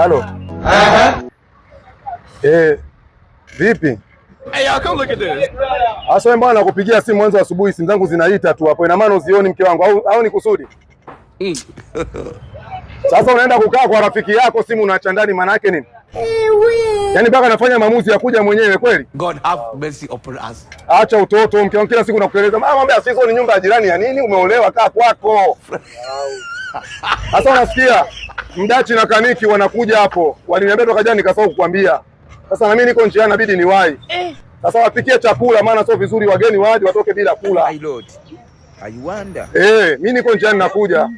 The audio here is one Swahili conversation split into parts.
Halo. Eh, vipi? Hey, y'all, come look at this. Asa wewe, mbona nakupigia simu mwanzo asubuhi, simu zangu zinaita tu hapo. Ina maana uzioni, mke wangu, au ni kusudi? Sasa unaenda kukaa kwa rafiki yako, simu unaacha ndani, maana yake nini? Yaani mpaka anafanya maamuzi ya kuja mwenyewe kweli? God have mercy upon us. Acha utoto, mke wangu, kila siku nakueleza. Mama, mwambie sisi ni nyumba ya jirani ya nini? Umeolewa, kaa kwako. Sasa unasikia Mdachi na Kaniki wanakuja hapo. Waliniambia toka jana, nikasahau kukwambia. Sasa na mimi niko njiani, inabidi niwahi. Sasa wapikie chakula, maana sio vizuri wageni waje watoke bila kula. My Lord, I wonder. Eh, mimi niko njiani nakuja.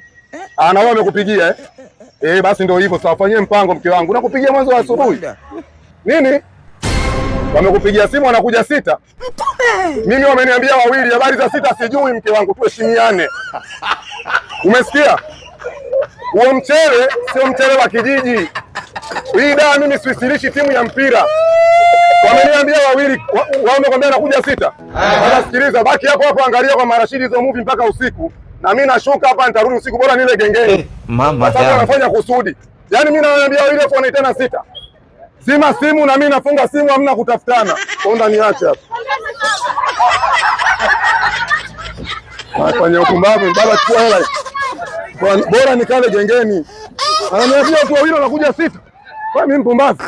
Ah, na wao wamekupigia, eh? Eh, basi ndio hivyo. Sasa wafanyie mpango, mke wangu. Nakupigia mwanzo wa asubuhi. Wonder. Nini? Wamekupigia simu wanakuja 6? Mimi wameniambia wawili, habari za 6 sijui, mke wangu, tuheshimiane. Umesikia? Huo mchele sio mchele wa kijiji. Hii dawa mimi siisilishi timu ya mpira. Wameniambia wawili, wao wamekwambia nakuja 6. Sasa sikiliza, baki hapo hapo, angalia kwa Marashidi hizo movie mpaka usiku. Na mimi nashuka hapa, nitarudi usiku, bora nile gengeni. Mama Sasa wanafanya kusudi. Yaani mimi nawaambia wawili afu wanaitana 6. Zima simu na mimi nafunga simu, hamna kutafutana. Konda niache hapa. Fanya upumbavu, baba chukua hela. Bora nikale gengeni. Ananiambia watu wawili wanakuja 6. Kwa mimi mpumbavu.